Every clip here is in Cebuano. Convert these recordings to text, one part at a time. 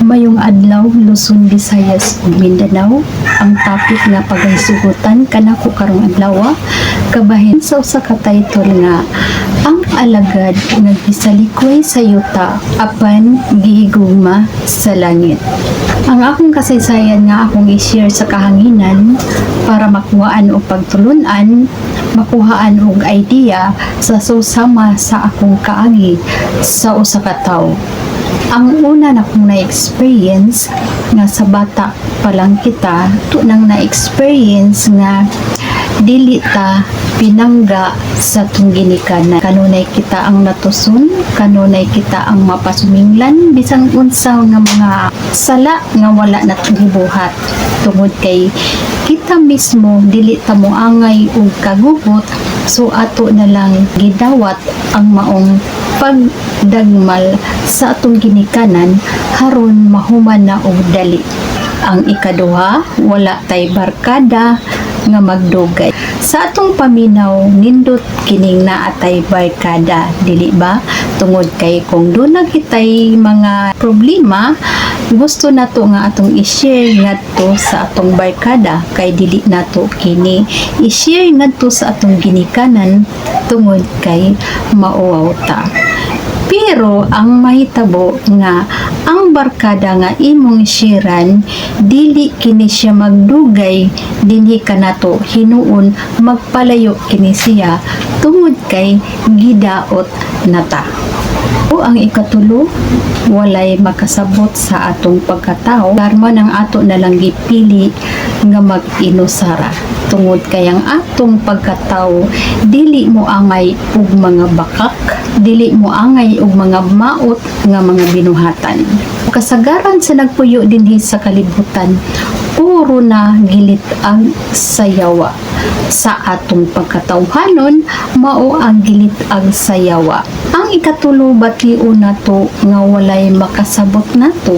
Mayong adlaw, Luzon, Visayas ug Mindanao. Ang topic nga pagahisugutan kanako karong adlaw kabahin sa usa ka title nga "Ang Alagad nga Gisalikway sa Yuta apan Gihigugma sa Langit". Ang akong kasaysayan nga akong i-share sa kahanginan para makuhaan og pagtulunan, makuhaan og idea sa susama sa akong kaagi sa usa ka tawo. Ang una na kong na-experience nga sa bata pa lang kita, to nang na-experience nga dili ta pinangga sa atong ginikanan. Kanunay kita ang natuson, kanunay kita ang mapasuminglan, bisan unsa nga mga sala nga wala na gibuhat. Tungod kay kita mismo dili ta moangay og kagugot, so ato na lang gidawat ang maong pagdagmal sa atong ginikanan haron mahuman na og dali. Ang ikaduha, wala tay barkada nga magdugay. Sa atong paminaw, nindot kining naatay barkada, dili ba? Tungod kay kung duna kitay mga problema, gusto nato nga atong i-share ngadto sa atong barkada kay dili nato kini i-share ngadto sa atong ginikanan tungod kay mauwaw ta. Pero ang mahitabo nga ang barkada nga imong sharean, dili kini siya magdugay dinhi kanato, hinuon magpalayo kini siya tungod kay gidaot na ta. O ang ikatulo, walay makasabot sa atong pagkatao. Karma ng ato na lang gipili nga mag-inusara. Tungod kay ang atong pagkatao dili mo angay og mga bakak, dili mo angay og mga maot nga mga binuhatan. Kasagaran sa nagpuyo dinhi sa kalibutan, puro na gilit-ag sa yawa. Sa atong pagkatawhanon, mao ang gilit-ag sa yawa. Ang ikatulo, bation nato nga walay makasabot nato.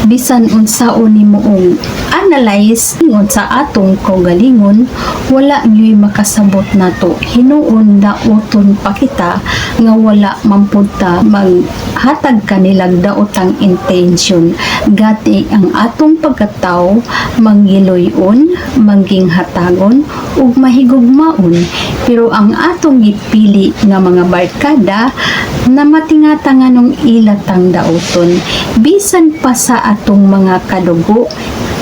Bisan unsaon nimo og analyze ingon sa atong kaugalingon, wala gyuy makasabot nato. Hinuon daoton pa kita nga wala man pud ta maghatag kanilang daotang intention. Gati ang atong pagkatao manggiloy-on, mangging hatagon ug mahigugmaon. Pero ang atong gipili nga mga barkada na matingata nganong ilatang dauton. Bisan pa sa atong mga kadugo,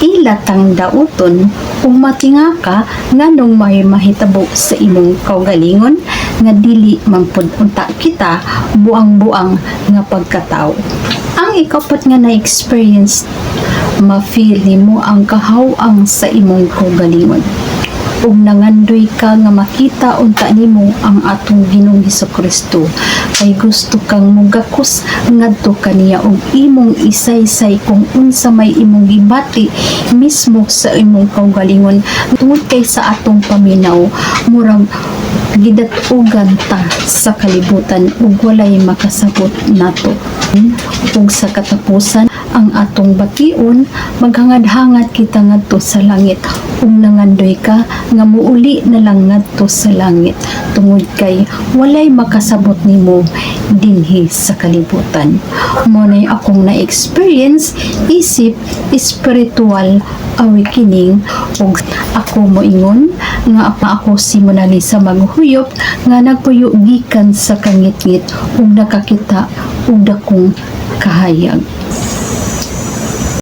ilatang dauton ug matinga ka nganong may mahitabo sa imong kaugalingon nga dili man pud unta kita buang-buang nga pagkatao. Ang ikapat nga na-experience, ma-feel nimo ang kahawang sa imong kaugalingon ug nangandoy ka nga makita unta nimo ang atong Ginoong Kristo kay gusto kang mugakos ngadto kaniya ug imong isaysay kung unsa may imong gibati mismo sa imong kaugalingon, tungod kay sa atong paminaw, murag gidat-ugan ta sa kalibutan ug walay makasabot nato. Ug sa katapusan, ang atong bation, maghangad-hangad kita ngadto sa langit ug nangandoy ka nga muuli na lang ngadto sa langit tungod kay walay makasabot nimo dinhi sa kalibutan. Mao nay akong na-experience isip spiritual awakening, ug ako moingon nga ako si Mona Lisa Maghuyop nga nagpuyo gikan sa kangitngit ug nakakita og dakong kahayag.